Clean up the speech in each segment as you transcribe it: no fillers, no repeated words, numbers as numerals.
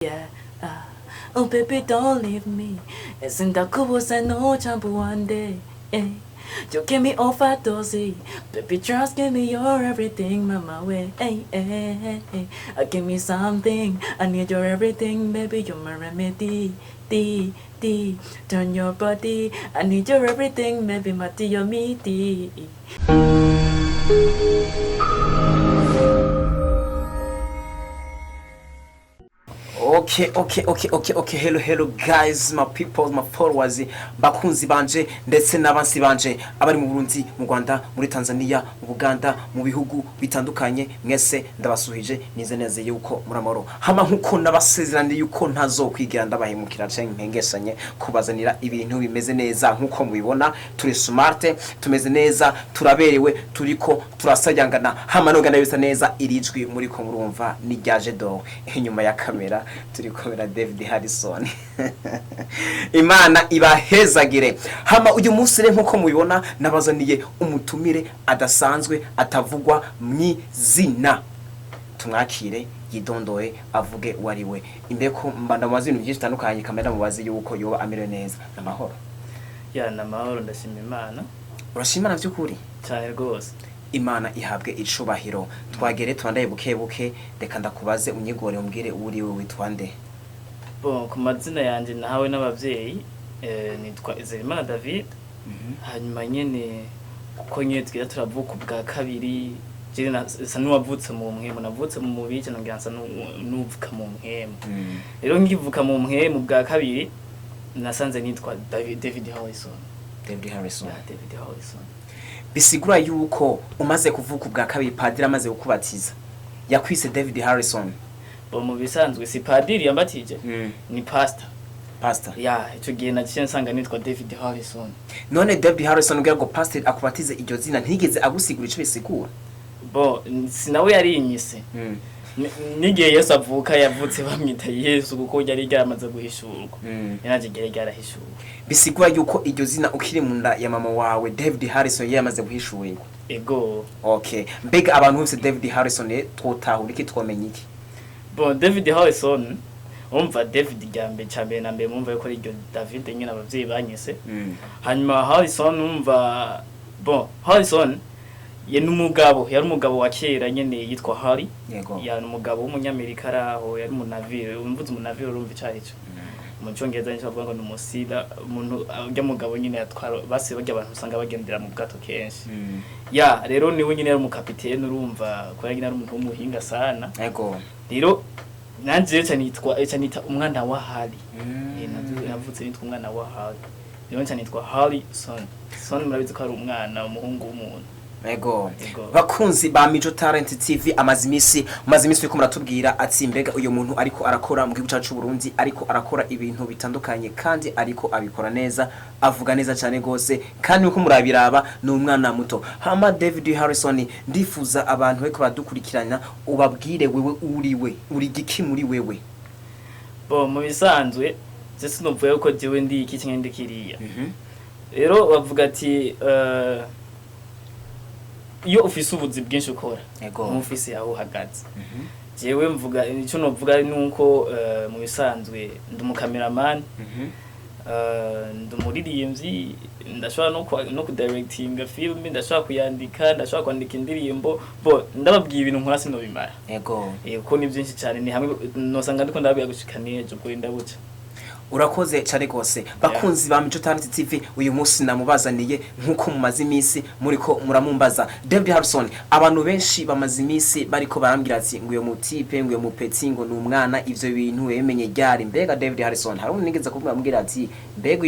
Yeah. Oh baby, don't leave me. Sindakubuza no jump one day. Eh. You give me overdose. Baby, just give me your everything, mama way. Hey, hey, hey. Give me something. I need your everything, baby. You're my remedy. D, D. Turn your body. I need your everything, baby. My dear, me, D. Okay, hello, hello guys, my people, my followers, bakunzi banje ndetse n'abansi banje, abari mu Burundi, mu Rwanda, muri Tanzania, mu Buganda, mu bihugu bitandukanye, mwese ndabasuhije. Nize neza yuko muri amahoro. Hama nkuko nabasezeraniye yuko ntazokwigira ndabahemukira canke nkengeshanye kubazanira ibintu bimeze neza, nkuko mubibona turi smart, tumeze neza, turaberewe, turiko turasayangana. Hama nogana bisa neza. Irijwi muriko murumva ni ryaje do inyuma ya kamera turi kumwe na David Harrison. Imana ibahezagire. Hama uyu munsi rero, nkuko mubibona, nabazaniye umutumire adasanzwe atavugwa mw'izina. Tumwakire, yidondoye, avuge uwo ari we. Imbeko mba ndamubaza ibintu byinshi bitandukanye, kamera mubaze yuko yoba amerewe neza. Amahoro? Ya, ni amahoro, ndashima Imana. Urashimana by'ukuri? Cyane rwose. Imana ihabwe icubahiro. Twagere tubandaye buke buke. Reka ndakubaze, unyigore, umbwire uwo uri we, witwa nde? Bon, ku mazina yanjye nahawe n'ababyeyi, nitwa Izerimana David. Hanyuma nyene kuko nyene twiga turavuka ubwa kabiri, jewe nsa n'uwavutse mu mpwemu, navutse mu mubiri, nongera nsa n'uvuka mu mpwemu. Rero nkivuka mu mpwemu bwa kabiri, nasanze nitwa David Harrison. David Harrison? Ya, David Harrison. Bisigura yuko umaze kuvuka ubwa kabiri, padiri amaze kukubatiza, yakwise David Harrison? Bon, mu bisanzwe si padiri yambatije, ni pastor. Pastor? Ya, ico gihe naciye nsanga nitwa David Harrison. None David Harrison, ubwira ngo pastor akubatize iryo zina, ntigeze agusigura ico bisigura? Bon, sinawe yarinyise. N'igihe Yesu avuka, yavutse bamwita Yesu kuko ryari ryaramaze guhishurwa. Nanje ryari ryarahishuwe. Bisigura yuko iryo zina ukiri mu nda ya mama wawe, David Harrison yamaze guhishurirwa? Ego. Okay, mbega abantu bose David Harrison, twotahura iki, twomenya iki? Bon, David Harrison, umva David rya mbere, ca mbere na mbere mumva yuko ari iryo David nyine abavyeyi banyise. Hanyuma Harrison, umva, bon, Harrison ye n'umugabo, yari umugabo wa kera nyene yitwa Harry. Ya, umugabo w'umunyamerika ari aho yari umunavire. Umvuze umunavire urumva ico arico. Mu Cyongereza nico bavuga ngo ni umusida, umuntu urya mugabo nyine yatwara basi barya abantu usanga bagendera mu bwato kenshi. Ya, rero niwe nyine yari umukapitene, urumva ko yari ari umuntu w'umuhinga sana. Rero nanje rero nitwa ca nita umwana wa Harry. Navutse nitwa umwana wa Harry, rero nca nitwa Harry Son. Son murabizi ko ari umwana, umuhungu w'umuntu. Ego. Bakunzi ba Mijo Talent TV, amaze imisi uriko muratubwira ati mbega uyu muntu ariko arakora mu gihugu cyacu Burundi, ariko arakora ibintu bitandukanye kandi ariko abikora neza, avuga neza cyane gose, kandi uko murabiraba ni umwana muto. Hama David Harrison, ndifuza abantu bariko baradukurikirana ubabwire wewe uriwe, uri giki muri wewe? Bon, mu bisanzwe je sinumva yuko jewe ndi iki canke ndi kiriya. Rero bavuga ati iyo ufise ubuzi bwinshi ukora, ntufise aho uhagaze. Jewe mvuga, icyo novuga ni uko mu bisanzwe ndi umukameramani, ndi umuririmbyi, ndashobora no kudirectinga film, ndashobora kuyandika, ndashobora kwandika indirimbo. Bo ndababwiye ibintu nkora sinobimara. Kuko ni byinshi cyane, ni hamwe nosanga ndiko ndababwira gushika n'ejo, ubwo ndabuca. Urakoze cyane rwose. Bakunzi ba Mico Talent TV, uyu munsi namubazaniye nkuko mumaze iminsi muriko muramumbaza David Harrison. Abantu benshi bamaze iminsi bariko barambwira ati ngo uyo mutipe, ngo uyo mupeti, ngo ni umwana, ivyo bintu wemenye ryari? Mbega David Harrison, hari umuntu nigeze kuvuga, ambwira ati mbega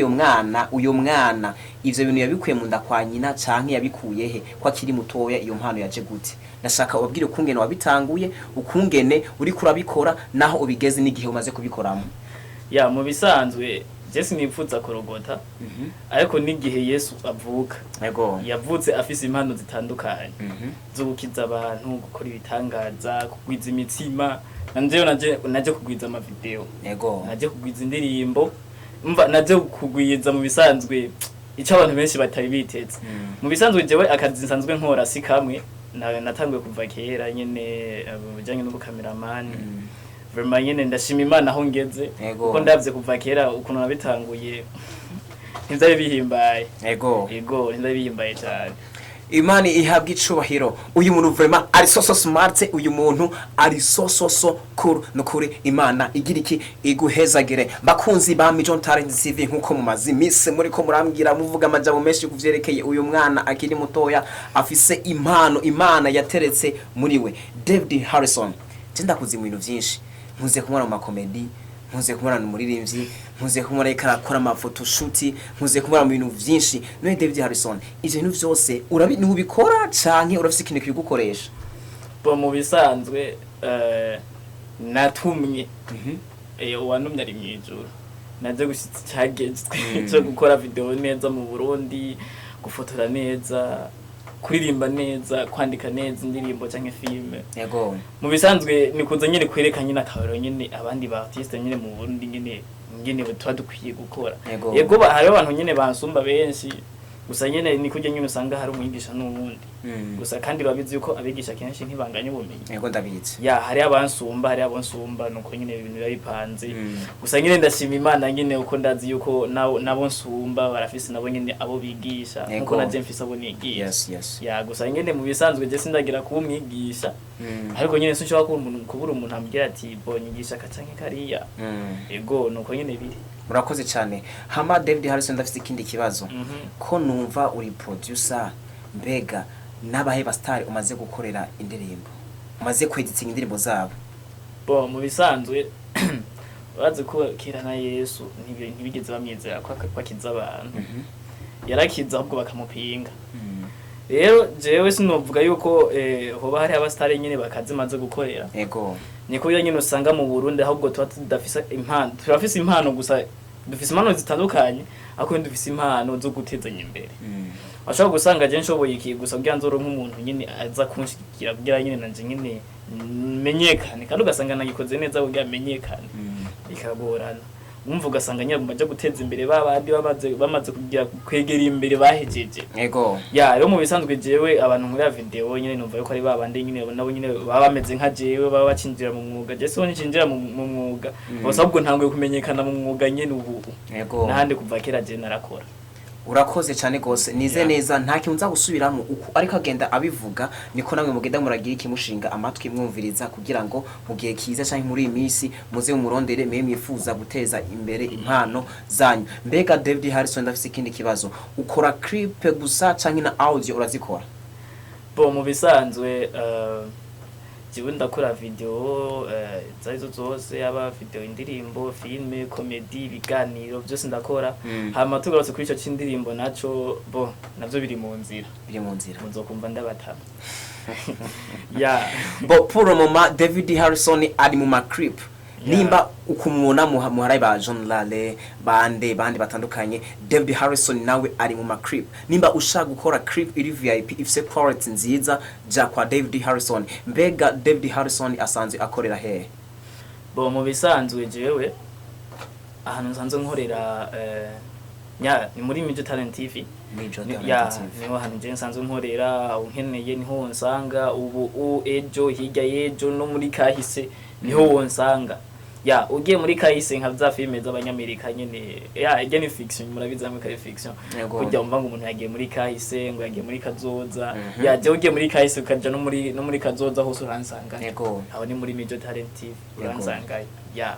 uyo mwana ivyo bintu yabikuye mu nda kwa nyina canke yabikuye he, ko akiri mutoya, iyo mpano yaje gute? Ndashaka ubabwire ukungene wabitanguye, ukungene uriko urabikora, naho ubigeze n'igihe umaze kubikoramo. Ya, mu bisanzwe je sinipfuza kurogota, ariko n'igihe Yesu avuka, yavutse afise impano zitandukanye zo gukiza abantu, gukora ibitangaza, kugwiza imitsima. Nanjewe naje kugwiza amavideo, naje kugwiza indirimbo, mva naje kugwiza mu bisanzwe icyo abantu benshi batari biteze. Mu bisanzwe jewe akazi nsanzwe nkora si kamwe, natanguye kuva kera nyene, mu bijanye n'ubukameramani. Vraiment nyene ndashima Imana aho ngeze, kuko ndavye kuva kera ukuntu nabitanguye, ntivyari bihimbaye. Ego, ntivyari bihimbaye cyane. Imana ihabwa icubahiro. Uyu muntu vraiment ari so so smart, uyu muntu ari so so so cool. Nukuri Imana igira iki iguhezagire. Bakunzi ba Mijon Talent TV, nkuko mumaze iminsi muriko murambwira, muvuga amajambo menshi kuvyerekeye uyu mwana akiri mutoya afise impano Imana yateretse muri we, David Harrison. Je ndakuzi mu bintu vyinshi, nkuze kumubona mu ma comédie, nkuze kumubona mu muririmbyi, nkuze kumubona ariko arakora ama photoshoot, nkuze kumubona mu bintu vyinshi. None David Harrison, ivyo bintu vyose urabi ntubikora canke urafise ikintu kibigukoresha? Bo, mu bisanzwe natumye, uwantumye ari mw'ijuru. Naje gushitsa icyagezwe cyo gukora video neza mu Burundi, gufotora neza, kuririmba neza, kwandika neza indirimbo canke filme. Mu bisanzwe ni kuza nyene kwereka nyine akarorero nyene abandi ba artiste nyene mu Burundi nyene nyene tuba dukwiye gukora. Yego, hariho abantu nyene bansumba benshi, gusa nyene ni kurya nyene usanga hari umwigisha n'uwundi. Gusa kandi babizi yuko abigisha kenshi ntibanganya ubumenyi. Yego, ndabizi. Ya, hari abansumba, hari abonsumba, nuko nyene ibintu biba bipanze. Gusa nyene ndashima Imana nyene uko ndazi yuko nabo nsumba barafise nabo nyene abo bigisha, nkuko naje mfise abo nigisha. Ya, gusa nyene mu bisanzwe je sindagira kuba umwigisha, ariko nyene sinshobora kubura umuntu, kubura umuntu ambwira ati: "Bo, nyigisha aka canke kariya." Ego, nuko nyene biri. Murakoze cyane. Hama David Harrison, ndafise ikindi kibazo. Ko numva uri producer, mbega n'abahe ba star umaze gukorera indirimbo, umaze kweditinga indirimbo zabo? Bo, mu bisanzwe bazi ko kera na Yesu ntibigeze bamwizera ko akiza abantu. Yarakiza ahubwo bakamupinga. Rero jewe sinovuga yuko hoba hari abasitari nyene bakazi maze gukorera. Niko burya nyene usanga mu Burundi ahubwo tuba tudafise impano. Turafise impano, gusa dufise impano zitandukanye, ariko dufise impano zo gutezanya imbere. Washobora gusanga je nshoboye iki gusa, kugira nzoronke umuntu nyene aza kunshigikira, kugira nyene nanje nyene menyekane, kandi ugasanga nagikoze neza kugira menyekane, bikagorana. Wumva ugasanga nyine agomba aja guteza imbere ba bandi bamaze kugira kwegera imbere, bahejeje. Ya, rero mu bisanzwe jewe abantu nkorera video nyene numva yuko ari ba bandi nyene nabo nyene baba bameze nka jewe, baba bacinjira mu mwuga. Je siho ncinjira mu mwuga gusa, ahubwo ntanguye kumenyekana mu mwuga nyene ubu. N'ahandi kuva kera je narakora. Urakoze cyane gose, nize neza, nta kintu nza gusubiramo. Uko ariko agenda abivuga niko namwe mugenda muragira ikimushinga amatwi, mwumviriza, kugira ngo mu gihe kiza cyangwa muri iyi minsi muze mumurondere mwe mwifuza guteza imbere impano zanyu. Mbega David Harrison, ndafise ikindi kibazo: ukora clip gusa canke na audio urazikora? Bo, mu bisanzwe jewe ndakora video zarizo zose, yaba video, indirimbo, filme, comedy, ibiganiro, byose ndakora. Hama tugarutse kuri ico c'indirimbo naco, bo navyo biri mu nzira. Biri mu nzira. Muzokumva ndabatama, ya. Bo, pour le moment David Harrison ari mu ma clip. Nimba ukumubona muharayi ba John Lale, bande bandi batandukanye, David Harrison nawe ari mu ma clip. Nimba ushaka gukora clip iri VIP, ifise quality nziza, ja kwa David Harrison. Mbega David Harrison asanzwe akorera hehe? Bo, mu bisanzwe jewe ahantu nsanzwe nkorera nya ni muri Mijo Talent TV. Mijo Talent Ya, TV. Niho hantu jewe nsanzwe nkorera. Unkeneye niho wonsanga ubu, ejo, hirya y'ejo, no muri kahise niho wonsanga. Ya, ugiye muri kahise nka za filime z'abanyamerika nyene, ya, ijya ni fiction, murabizi hamwe ko ari fiction. Kujya wumva ngo umuntu yagiye muri kahise, ngo yagiye muri kazoza. Ya, jewe ugiye muri kahise ukaja no muri kazoza hose uransanga. Aho ni muri Mijo Talent TV, uransangayo, ya.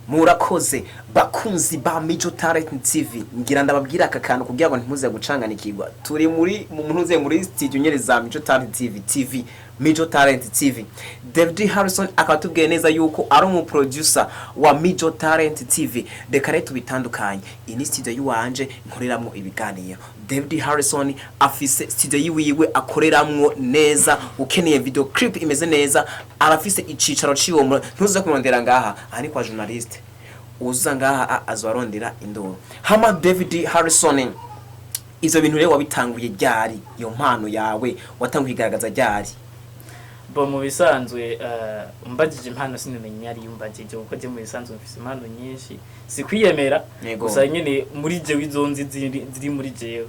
Murakoze bakunzi ba Mijo Talent TV. Ngira ndababwira aka kantu kugira ngo ntimuze gucanganikirwa. Turi muri mu ntuze muri studio nyere za Mijo Talent TV, Mijo Talent TV. David Harrison akaba atubwiye neza yuko ari umu producer wa Mijo Talent TV. Reka rero tubitandukanye. Iyi ni studio yiwanje nkoreramwo ibiganiro. David Harrison afise studio yiwiwe akoreramwo neza. Ukeneye video clip imeze neza, arafise icicaro ciwo. Ntuze kumurondera ngaha, aha ni kwa journaliste. Uza ngaha azwarondera induru. Hama David Harrison, ivyo bintu rero wabitanguye ryari? Iyo mpano yawe watanguye igaragaza ryari? Bo, mu bisanzwe umbajije impano sinumenya ari umbajije, kuko je mu bisanzwe mfise impano nyinshi, si kwiyemera. Gusa nyene muri jewe izo nzi ziri muri jewe.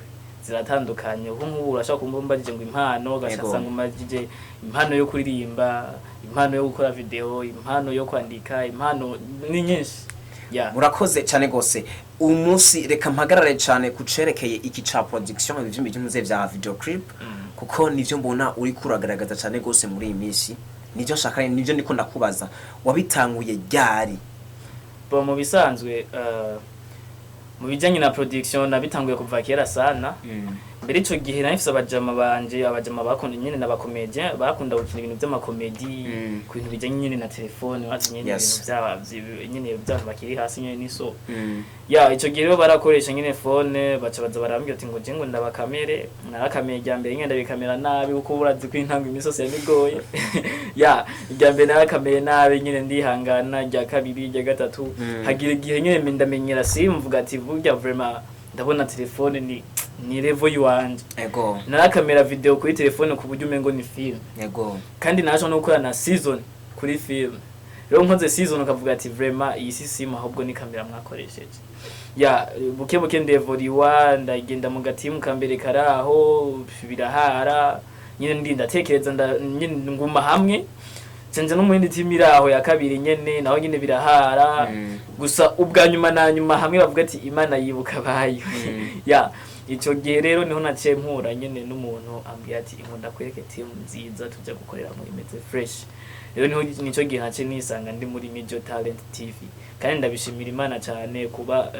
Ziratandukanye, kuko nk'ubu urashobora kumva umbajije ngo impano, ugaca usanga umbajije impano yo kuririmba, impano yo gukora video, impano yo kwandika, impano ni nyinshi, yeah. Murakoze cyane gose. Uyu munsi reka mpagarare cyane ku cerekeye iki ca production, ivyumba by'umuze vya video clip, kuko nivyo mbona uri kuragaragaza cyane gose muri iyi minsi. Nivyo nshaka, nivyo ndiko ndakubaza: wabitanguye ryari? Bon, mu bisanzwe, mu bijanye na production nabitanguye kuva kera sana. Mbere ico gihe nari mfise abajama banje, abajama bakunda nyene n'aba comédien, bakunda gukina ibintu vy'ama comédie ku bintu bijanye nyene na telefone, bazi nyene ibintu vyaba nyene by'abantu bakiri hasi nyene niso. Ya, ico gihe rero barakoresha nyene phone, baca baza barambwira ati ngo je ngo ndabakamere. Narakameye irya mbere nyene, ndabikamera nabi, kuko urazi ko intango imisozi yamigoye. Ya, irya mbere narakameye nabi nyene, ndihangana, irya kabiri, irya gatatu, hagira igihe nyene ndamenyera, simvuga ati burya vraiment ndabona telefone ni level yiwanje. Narakamera video kuri telefone ku buryo umengo ni film. Kandi naje no gukora na season kuri film. Rero nkoze season ukavuga ati vraiment iyi si simu, ahubwo ni kamera mwakoresheje. Ya, buke buke ndevoriwa, ndagenda mu gatimu kambere karaho birahara nyine, ndi ndatekereza nyine nguma hamwe canje no mu yindi timu iraho ya kabiri nyene, naho nyine birahara. Gusa ubwa nyuma na nyuma hamwe bavuga ati Imana yibuka abayo. Ya, ico gihe rero niho naciye mpura nyene n'umuntu ambwira ati inkunda kwereke team nziza tujya gukoreramo imeze fresh. Rero niho nico gihe naciye nisanga ndi muri Mijo Talent TV, kandi ndabishimira Imana cyane kuba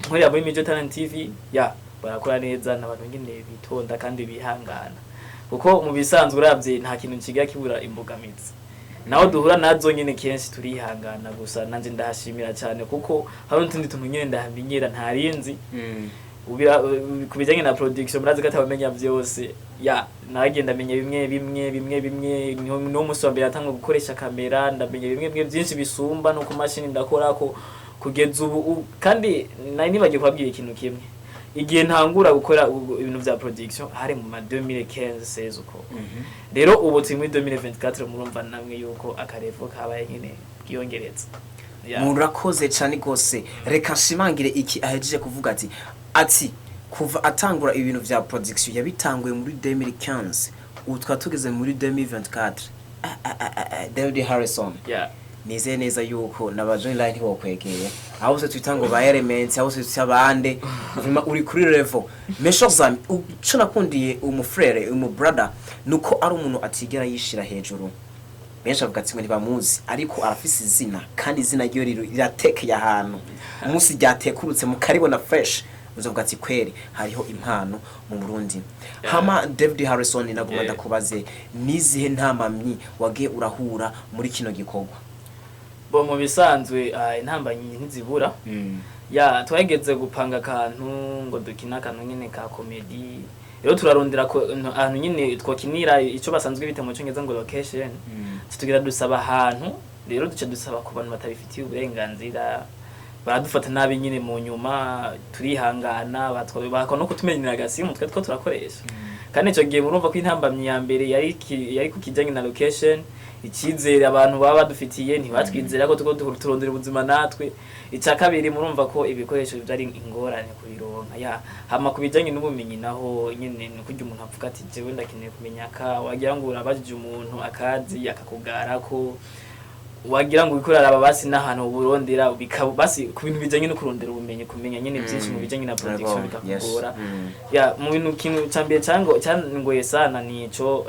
nkorera muri Mijo Talent TV. Ya, barakora neza, n'abantu nyene bitonda kandi bihangana, kuko mu bisanzwe uravye nta kintu kiga kibura imbogamizi, naho duhura nazo nyene kenshi turihangana. Gusa nanje ndahashimira cyane, kuko hari n'utundi tuntu nyene ndahamenyera ntarinzi. Ku bijanye na production, murazi ko atabamenya vyose. Ya, nagenda menya bimwe bimwe bimwe bimwe. Niho munsi wa mbere natangwa gukoresha kamera, ndamenya bimwe bimwe byinshi bisumba no ku mashini ndakorako kugeza ubu. Kandi nari nibagiye kubabwira ikintu kimwe: igihe ntangura gukora ibintu vya production hari mu ma 2015, 16 uko. Rero ubu turi muri 2024, murumva namwe yuko akarevo kabaye nyene bwiyongereza. Yeah. Murakoze cyane rwose. Reka nshimangire iki ahejeje kuvuga, ati kuva atangura ibintu vya production yabitanguye muri 2015, ubu tukaba tugeze muri 2024. Ah, ah, ah, ah, David Harrison, nizeye neza yuko na ba John Line ntibokwegeye, aho bose twita ngo ba Elements, aho bose twita bande. Vraiment uri kuri level. Mes chers amis, ico nakundiye umu frère, umu brother, nuko ari umuntu atigera yishira hejuru. Benshi bavuga ati ngo ntibamuzi, ariko arafise izina, kandi izina ryo riratekeye ahantu. Umunsi ryatekurutse mukaribona fresh, uzovuga ati kweri hariho impano mu Burundi. Hama David Harrison, naguma ndakubaze: nizihe ntamamyi wagiye urahura muri kino gikorwa? Bo, mu bisanzwe, intambamyi ntizibura. Ya, twageze gupanga akantu ngo dukine akantu nyene ka comédie. Rero turarondera ko ahantu nyene twakinira, ico basanzwe bita mu Cyongereza ngo location. Tugira dusaba ahantu, rero duca dusaba ku bantu batabifitiye uburenganzira, baradufata nabi nyine. Mu nyuma turihangana, bakwa no kutumenyera agasimu twe two turakoresha. Kandi ico gihe murumva ko intambamyi ya mbere yari ku kijanye na location, icyizere abantu baba badufitiye, ntibatwizera ko tuko turondera ubuzima natwe. Icya kabiri, murumva ko ibikoresho byari ingorane kubironka. Ya, hama ku bijanye n'ubumenyi naho nyene ni kurya umuntu avuga ati jewe ndakeneye kumenya ka, wagira ngo urabajije umuntu akazi akakugarako, wagira ngo uriko uraraba basi n'ahantu uburondera bikaba basi ku bintu bijanye no kurondera ubumenyi, kumenya nyene byinshi mu bijanye na production bikakugora. Ya, mu bintu kintu ca mbere cyangoye sana nico,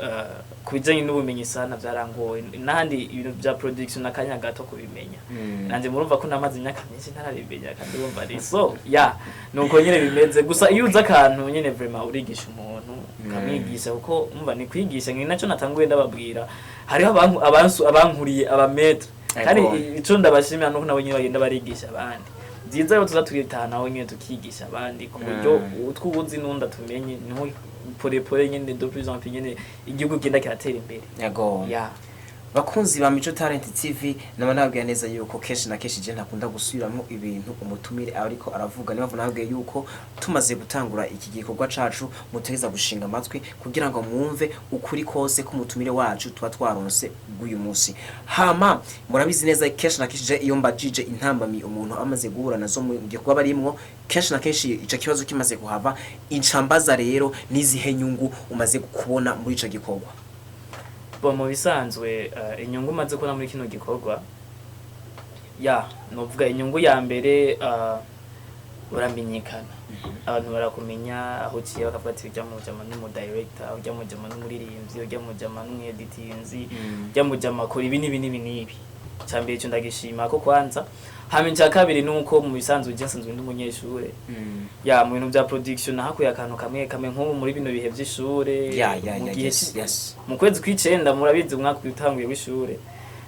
ku bijanye n'ubumenyi sana byarangoye. N'ahandi ibintu bya production n'akanya gato kubimenya. Nanje murumva ko namaze imyaka myinshi ntarabimenya, kandi urumva ari so. Ya, nuko nyene bimeze. Gusa iyo uzi akantu nyene, vraiment urigisha umuntu, ukamwigisha, kuko umva ni kwigisha. Ni naco natanguye ndababwira, hariho abankuriye, aba maître, kandi ico ndabashimira nuko nabo nyene bagenda barigisha abandi. Byiza rero tuza turitahanaho nyene tukigisha abandi, ku buryo utwubuzi n'undi atumenye, niho pole pole nyene, de plus en plus nyene igihugu kigenda kiratera imbere. Ya. Bakunzi ba Mico Talent TV, naba nababwiye neza yuko kenshi na kenshi je ntakunda gusubiramo ibintu umutumire ariko aravuga. Niyo mpamvu nababwiye yuko tumaze gutangura iki gikorwa cacu mutegeza gushinga amatwi kugira ngo mwumve ukuri kose k'umutumire wacu tuba twaronse bw'uyu munsi. Hama murabizi neza, kenshi na kenshi je iyo mbajije intambami umuntu amaze guhura nazo mu gikorwa barimwo, kenshi na kenshi ico kibazo kimaze kuhava incambaza rero n'izihe nyungu umaze kubona muri ico gikorwa. Bon, mu bisanzwe inyungu umaze kubona muri kino gikorwa, ya novuga inyungu ya mbere, uramenyekana, abantu barakumenya aho uciye, bakavuga ati ujya mujama n'umu director, ujya mujama n'umuririmbyi, ujya mujama n'umweditinzi, ujya mujama akora ibi n'ibi n'ibi n'ibi. Icya mbere icyo ndagishima ko kwanza. Hama icya kabiri ni uko mu bisanzwe je nsanzwe ndi umunyeshure, ya mu bintu bya production nahakuye akantu kamwe kamwe, nk'ubu muri bino bihe vy'ishure, mu gihe mu kwezi kw'icenda, murabizi umwaka utanguye w'ishure,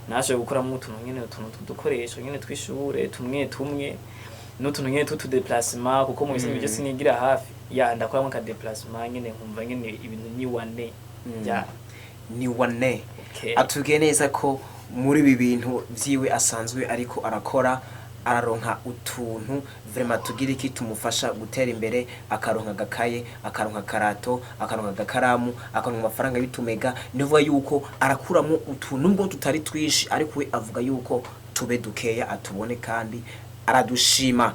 nashoboye gukoramo utuntu nyene, utuntu tw'udukoresho nyene tw'ishure tumwe tumwe, n'utuntu nyene tw'utu déplacement, kuko mu bisanzwe byose nigira hafi ya ndakoramo ka déplacement nyene, nkumva nyene ibintu ni wane ya. Ni wane. Okay. Atubwiye neza ko muri ibi bintu vyiwe asanzwe ariko arakora, araronka utuntu vraiment tugira iki tumufasha gutera imbere, akaronka agakaye, akaronka akarato, akaronka agakaramu, akaronka amafaranga y'utumega. Nivuga yuko arakuramo utuntu nubwo tutari twinshi, ariko we avuga yuko tube dukeya atubone kandi aradushima.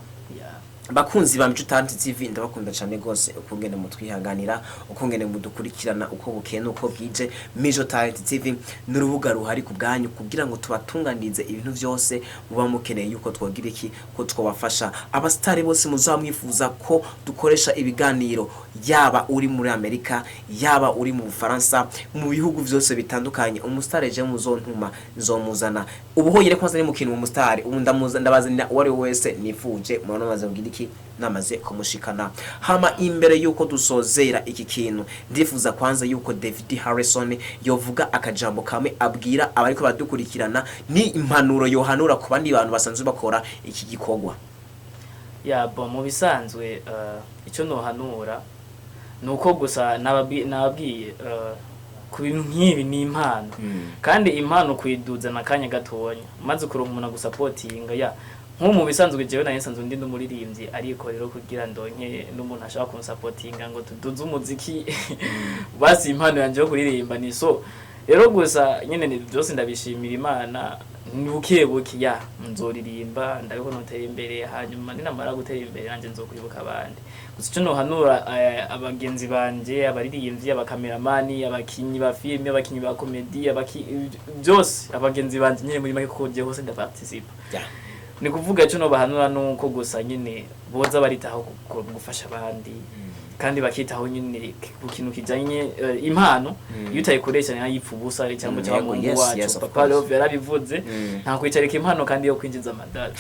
Bakunzi ba Mico Talent TV, ndabakunda cyane gose ukungene mutwihanganira, ukungene mudukurikirana uko bukeye nuko bwije. Mico Talent TV n'urubuga ruhari ku bwanyu kugira ngo tubatunganirize ibintu vyose muba mukeneye yuko twogira iki ko twabafasha. Abasitari bose muzaba mwifuza ko dukoresha ibiganiro, yaba uri muri Amerika, yaba uri mu Bufaransa, mu bihugu vyose bitandukanye, umusitari je muzontuma nzomuzana. Ubu honyine kwanza ni mukino umusitari ubu ndamuza, ndabazanira uwo ari we wese nifuje. Murabona maze kugira iki namaze kumushikana. Hama imbere yuko dusozera iki kintu, ndifuza kwanza yuko David Harrison yovuga akajambo kamwe abwira abariko badukurikirana, ni impanuro yohanura ku bandi bantu basanzwe bakora iki gikorwa. Ya, bon, mu bisanzwe icyo nohanura ni uko gusa nababwiye ku bintu nk'ibi ni impano, kandi impano kuyiduzana akanya gatonya maze kuronka umuntu agusapotinga. Ya, nk'ubu mu bisanzwe jewe nari nsanzwe ndi n'umuririmbyi, ariko rero kugira ndonke n'umuntu ashaka kunsapotinga ngo tuduze umuziki, basi impano yanje yo kuririmba ni so rero gusa nyene ni byose ndabishimira Imana, ni buke buke ya nzoririmba, ndabiko notera imbere, hanyuma ninamara gutera imbere nanje nzokwibuka abandi. Gusa icyo nohanura abagenzi banje, abaririmbyi, abakameramani, abakinyi ba filime, abakinyi ba komedi, byose abagenzi banje nyene muri make, kuko je hose ndaparticipa. Ni kuvuga icyo nobahanura nuko gusa nyene boza baritaho gufasha abandi, kandi bakitaho nyine ku kintu kijanye impano. Iyo utayikoresha nayo yipfa ubusa, cyangwa cyangwa Mungu wacu of Papa course. Love yarabivuze, nta kwicarika impano kandi yo kwinjiza amadara.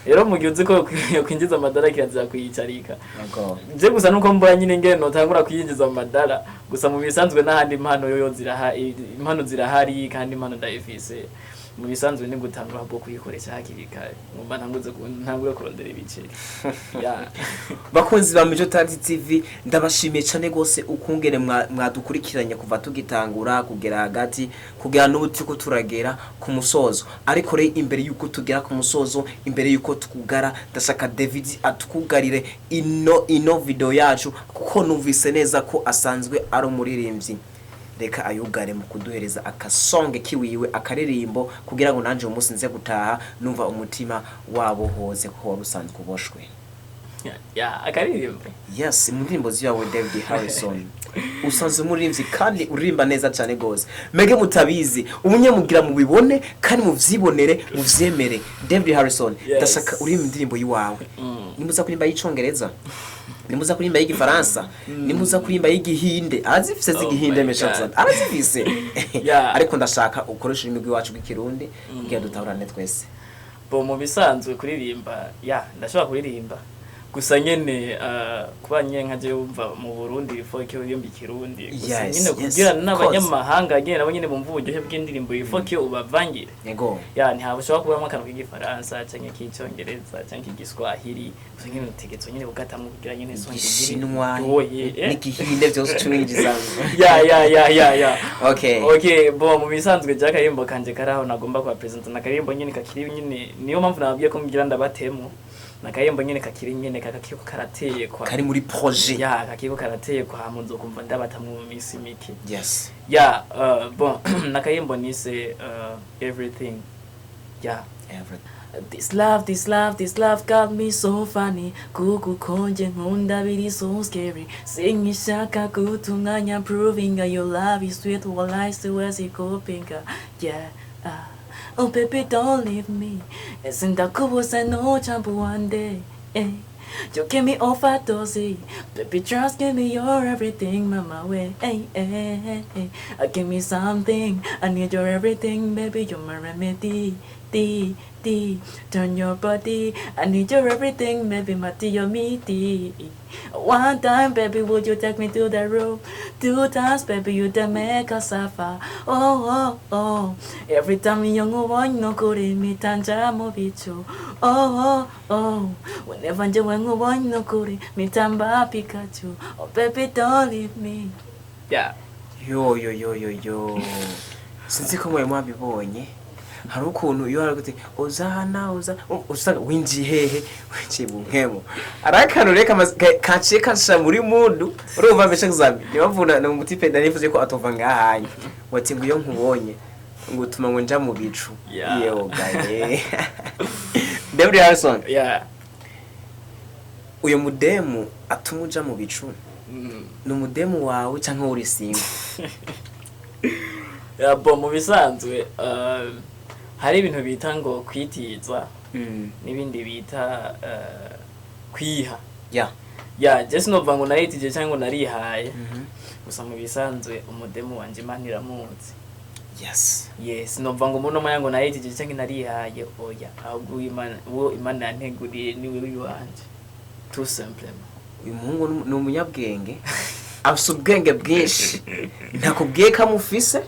Rero mu gihe uzi ko yo kwinjiza amadara, kirazira kuyicarika. Je gusa nuko mbona nyine ngene notangura kuyinjiza mu madara. Gusa mu bisanzwe n'ahandi impano yoyo zirahari, impano zirahari, kandi impano ndayifise. Mu bisanzwe ni gutangura bwo kuyikoresha hakiri kare, ngomba ntangure kurondera ibiceri ya. Bakunzi ba Mico Talent TV, ndabashimiye cyane gose ukungene mwadukurikiranye kuva tugitangura kugera hagati, kugera n'ubu turiko turagera ku musozo. Ariko rero imbere yuko tugera ku musozo, imbere yuko twugara, ndashaka David atwugarire ino video yacu, kuko numvise neza ko asanzwe ari umuririmbyi. Reka ayugare mu kuduhereza akasonge kiwiwe, akaririmbo, kugira ngo nanje uyu munsi nze gutaha numva umutima wabo hoze ko wari usanzwe uboshwe. Ya, akaririmbo. Yes, mu ndirimbo ziwawe David Harrison, usanzwe umuririmbyi kandi uririmba neza cyane gose. Mege mutabizi umunyamugira mubibone kandi muvyibonere, muvyemere. David Harrison, ndashaka uririmba indirimbo yiwawe. Nimuza kuririmba y'Icongereza, nimuza kuririmba y'Igifaransa, nimuza kuririmba y'Igihinde, arazifise Oh z'Igihinde my mesha God. arazifise. Ariko ndashaka ukoresha ururimi rw'iwacu rw'Ikirundi kugira dutahurane twese. Bon, mu bisanzwe kuririmba, ya, ndashobora kuririmba. Gusa nyene kuba nyene nka jewe wumva mu Burundi il faut que uririmba ikirundi gusa, nyene kugira n'abanyamahanga nyene nabo nyene bumva uburyohe bw'indirimbo, il faut que ubavangire. Ya, ntihabashobora kubamo akantu k'igifaransa canke k'icongereza canke k'igiswahili, gusa nyene utegetswe nyene gukatamwo kugira nyene song igire Igishinwa iryohe, eh? n'igihinde byose ucurinjiza. Ya. Okay. Okay, bon, mu bisanzwe je akarimbo kanje karaho nagomba kuba present na karimbo nyene kakiri nyene, niyo mpamvu nababwiye ko ngira ndabatemo na karimbo nyene kakiri nyene kakakiko karatekwa. Kari muri projet. Ya, kakiko karatekwa, hama nzokumva ndabatamwo mu minsi mike. Ya, bon, nakayimbo nise "Everything", ya. Everything. This love, this love, this love got me so funny. Kugukonje nkunda biri so scary. Sinkishaka guta umwanya proving your love is sweet while I still kupinga. Yeah. Oh baby, don't leave me. Sindakubuza no jump one day. Eh. You give me overdose. Baby, just give me your everything, mama way. Hey, hey, hey. Give me something. I need your everything, baby. You're my remedy. D, D. Turn your body. I need your everything, baby. My tea, your me, tea. One time, baby, would you take me to the room? Two times, baby, you the make us suffer. Oh, oh, oh. Every time you want no kuri mi tanja mo bichu. Oh, oh, oh. Whenever you want no kuri mi tamba Pikachu. Oh, baby, don't leave me. Yeah. Yo yo yo yo yo, sinzi ko mwari mwabibonye, hari ukuntu iyo hari kuti uzana uza usanga winjiye hehe, winjiye mu nkemo, ari akantu reka kaciye kasha muri mundu, urumva mbese kuzami niyo mpamvu na umutipe narifuze ko atova ngahanye wati ngo iyo nkubonye ngo utuma ngo nja mu bicu. Yewe gaye, David Harrison, uyu mudemu atuma uja mu bicu ni umudemu wawe canke uri single? Yeah, bon, mu bisanzwe hari ibintu bita ngo kwitiza n'ibindi bita kwiha. Ya, je sinova ngo naritije cyangwa ngo narihaye, gusa mu bisanzwe umudemu wanje Imana iramuzi. Yes, sinova ngo muno mwanya ngo naritije cyangwa narihaye, oya, ahubwo uwo Imana yanteguriye niwe wiwanje, tout simplement. Uyu muhungu ni umunyabwenge, afise ubwenge bwinshi. Ntakubwiye ko amufise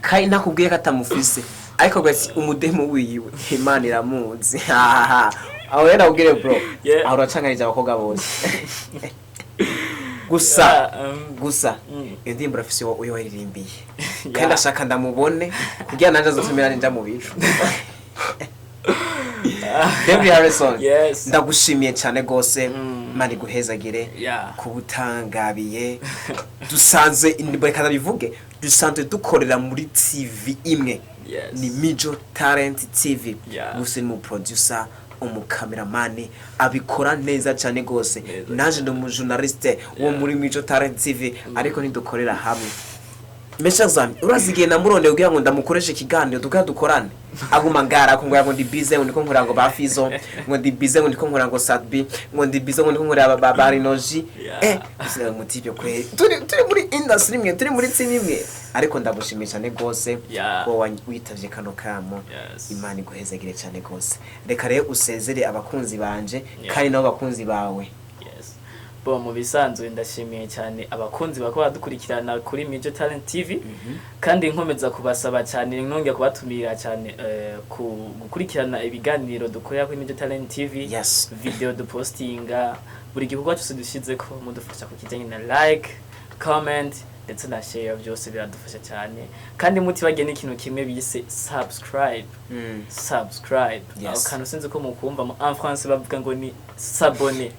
kandi ntakubwiye ko atamufise, ariko ati umudemu wiwe Imana iramuzi. Aho rero nakubwire bro, aho uracanganije abakobwa bose gusa. Yeah, Gusa iyo ndirimbo urafise uwo wayiririmbiye, kandi ashaka ndamubone kugira nanje azotumira ninja mu bicu. David Harrison, Yes. ndagushimiye cyane gose. Imana iguhezagire kubutangabiye. Dusanzwe, reka ndabivuge, dusanzwe dukorera muri TV imwe, ni Mijo Talent TV. Gusa ni mu producer, umukameramani, abikora neza cyane gose. Neza. Naje ndi umujournaliste wo muri Mijo Talent TV, ariko ntidukorera hamwe. Mesha zami, urazi igihe namurondeye kugira ngo ndamukoreshe ikiganiro tugira dukorane, aguma ngara ko ngo ndi busy, ngo ndiko nkora ngo ba Fizo, ngo ndi busy, ngo ndiko nkora ngo Sadbi, ngo ndi busy, ngo ndiko nkora ba Rinoji. Gusiga mutibyo kweri, turi muri industry imwe, turi muri team imwe, ariko ndagushimiye cyane gose ko witavye kano kamo. Imana iguhezagire cyane gose. Reka rero usezere abakunzi banje kandi nabo bakunzi bawe. Yes. Bon, mu bisanzwe ndashimiye cyane abakunzi bako badukurikirana kuri Mijo Talent TV, kandi nkomeza kubasaba cyane, nongera kubatumira cyane ku gukurikirana ibiganiro dukorera kuri Mijo Talent TV, video dupostinga, buri gikorwa cyose dushizeko mudufasha ku kijyanye na like, comment ndetse na share, byose biradufasha cyane. Kandi mutibagiye n'ikintu kimwe bise subscribe. Subscribe. Aho kantu sinzi ko mukumva, mu en français bavuga ngo ni s'abonner.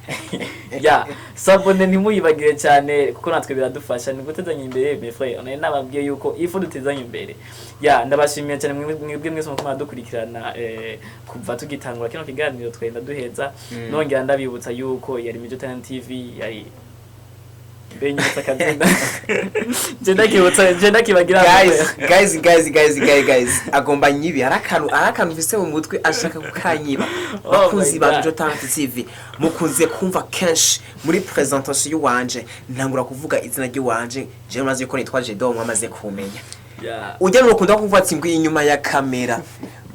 Ya, s'abonner, ntimuyibagire cyane kuko natwe biradufasha, ni gutezanya imbere, mes frères. Nari nababwiye yuko ifu dutezanya imbere. Ya, ndabashimiye cyane mwebwe mwese muko muradukurikirana kuva tugitangura kino kiganiro twenda duheza. Nongera ndabibutsa yuko yari Mijo Talent TV, yari benyibutsa akazina, je ndakibutsa, je ndakibagira. Guys, guys, guys, guys, guys, guys, agomba nyibi, hari akantu mfise mu mutwe ashaka kukanyiba. Oh Bakunzi my ba God. Mijo Talent TV, mukunze kumva kenshi muri presentation y'uwanje ntangura kuvuga izina ry'uwanje. Jewe maze ko nitwa Jedo, mwamaze kumenya. Ujya mukunda kuvuga ati ngo inyuma ya kamera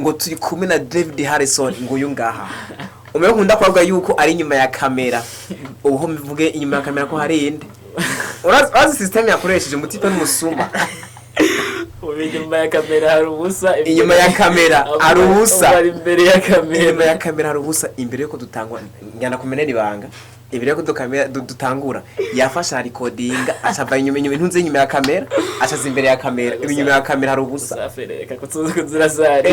ngo turi kumwe na David Harrison, ngo uyu ngaha. Umwe nkunda kuvuga yuko ari inyuma ya kamera, ubu ho mvuge inyuma ya kamera ko hari inde. Urazi system yakoresheje umutipe n'umusuma. Ubu inyuma ya kamera hari ubusa. Inyuma ya kamera hari ubusa. Ubu ari imbere ya kamera. Inyuma ya kamera hari ubusa. Imbere yuko dutangwa, njyana kumenera ibanga, imbere yuko dutangura yafasha recording, acava inyuma intunze inyuma ya kamera, acaza imbere ya kamera. Inyuma ya kamera hari ubusa. Usafereka kuzira zari.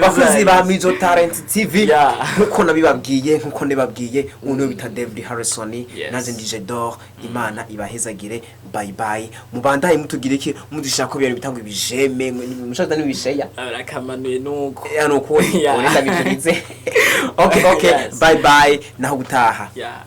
Bakozi ba Mijo Talent TV, nkuko nabibabwiye, uno bita David Harrison, nanjye ndije Dor. Imana ibahezagire. Bye bye. Mubandaye mutugire iki, mudishaka ko ibintu bitangwa ibijeme, mushaka n'ibisheya. Arakamanuye nuko. Ya, nuko urenda biturize. Okay. Yes. Bye bye, naho gutaha. Yeah.